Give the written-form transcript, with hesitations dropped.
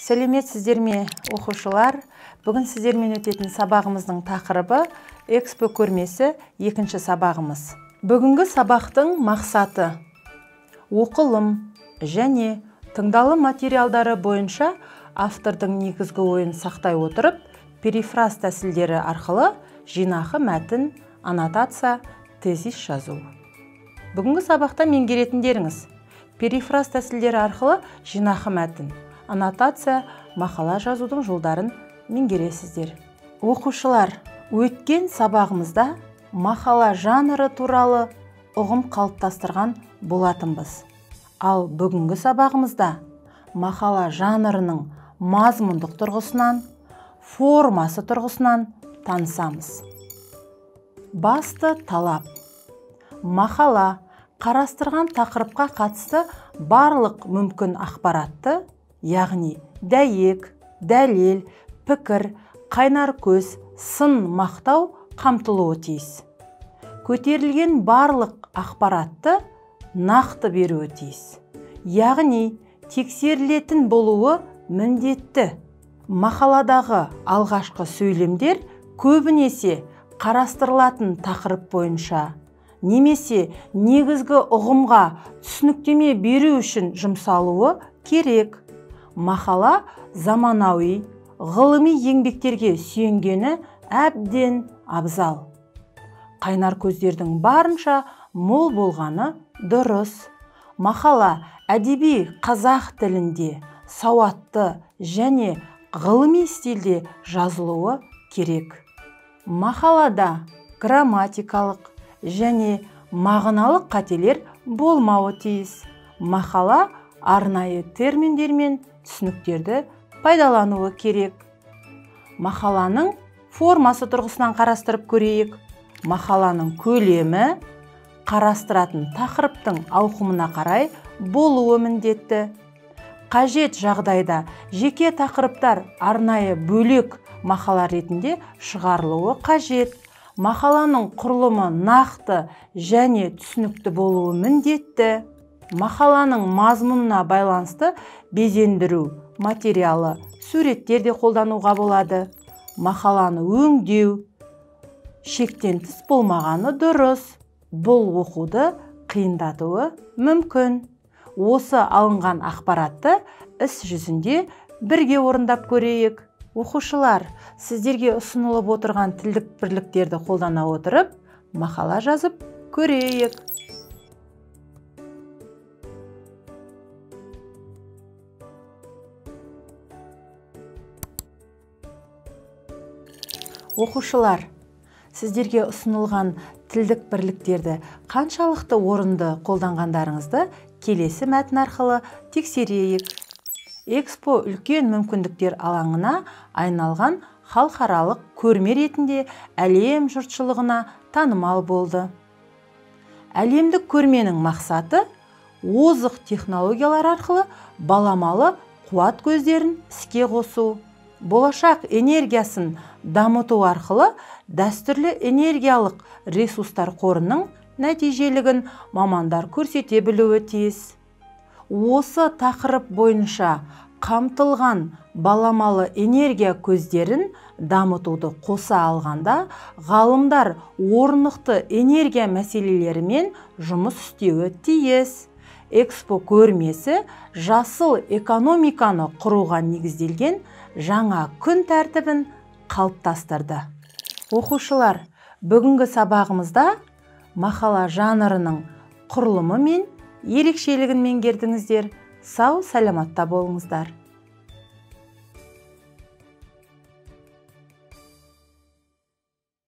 Сәлеметсіздер ме, оқушылар? Бүгін сіздермен өтетін сабағымыздың тақырыбы Экспо көрмесі, екінші сабағымыз. Бүгінгі сабақтың мақсаты: оқылым және тыңдалым материалдары бойынша автордың негізгі ойын сақтай отырып, перифраз тәсілдері арқылы жинақы мәтін, аннотация, тезис жазу. Бүгінгі сабақта меңгеретіндеріңіз: перифраз тәсілдері арқылы жинақы мәтін, аннотация, мақала жазудың жолдарын меңгересіздер. Оқушылар, өткен сабағымызда мақала жанры туралы ұғым қалыптастырған болатынбыз. Ал бүгінгі сабағымызда мақала жанрының мазмұндық тұрғысынан, формасы тұрғысынан танысамыз. Басты талап: мақала қарастырған тақырыпқа қатысты барлық мүмкін ақпаратты, яғни дәйек, дәлел, пікір, қайнар көз, сын, мақтау қамтылуы тиіс. Көтерілген барлық ақпаратты нақты беруі тиіс. Яғни тексерілетін болуы міндетті. Мақаладағы алғашқы сөйлемдер көбінесе қарастырылатын тақырып бойынша немесе негізгі ұғымға түсініктеме беру үшін жұмсалуы керек. Мақала заманауи, ғылыми еңбектерге сүйенгені әбден абзал. Қайнар көздердің барынша мол болғаны дұрыс. Мақала әдеби қазақ тілінде, сауатты және ғылыми стильде жазылуы керек. Мақалада грамматикалық және мағыналық қателер болмауы тиіс. Мақала арнайы терминдер мен түсініктерді пайдалануы керек. Мақаланың формасы тұрғысынан қарастырып көрейік. Мақаланың көлемі қарастыратын тақырыптың ауқымына қарай болуы міндетті. Қажет жағдайда жеке тақырыптар арнайы бөлек мақала ретінде шығарылуы қажет. Мақаланың құрылымы нақты және түсінікті болуы міндетті. Мақаланың мазмұнына байланысты безендіру материалы, суреттер де қолдануға болады. Мақаланы өңдеу шектен тыс болмағаны дұрыс. Бұл оқуды қиындатуы мүмкін. Осы алынған ақпаратты іс жүзінде бірге орындап көрейік. Оқушылар, сіздерге ұсынылып отырған тілдік бірліктерді қолдана отырып, мақала жазып көрейік. Оқушылар, сіздерге ұсынылған тілдік бірліктерді қаншалықты орынды қолданғандарыңызды келесі мәтін арқылы тексерейік. Экспо үлкен мүмкіндіктер алаңына айналған халықаралық көрме ретінде әлем жұртшылығына танымал болды. Әлемдік көрменің мақсаты озық технологиялар арқылы баламалы қуат көздерін іске қосу, болашақ энергиясын дамыту арқылы дәстүрлі энергиялық ресурстар қорының нәтижелігін мамандар көрсете білуі тиіс. Осы тақырып бойынша қамтылған баламалы энергия көздерін дамытуды қоса алғанда, ғалымдар орнықты энергия мәселелерімен жұмыс істеуі тиіс. Экспо көрмесі жасыл экономиканы құруға негізделген жаңа күн тәртібін қалыптастырды. Оқушылар, бүгінгі сабағымызда мақала жанрының құрылымы мен ерекшелігін меңгердіңіздер. Сау саламатта болыңыздар.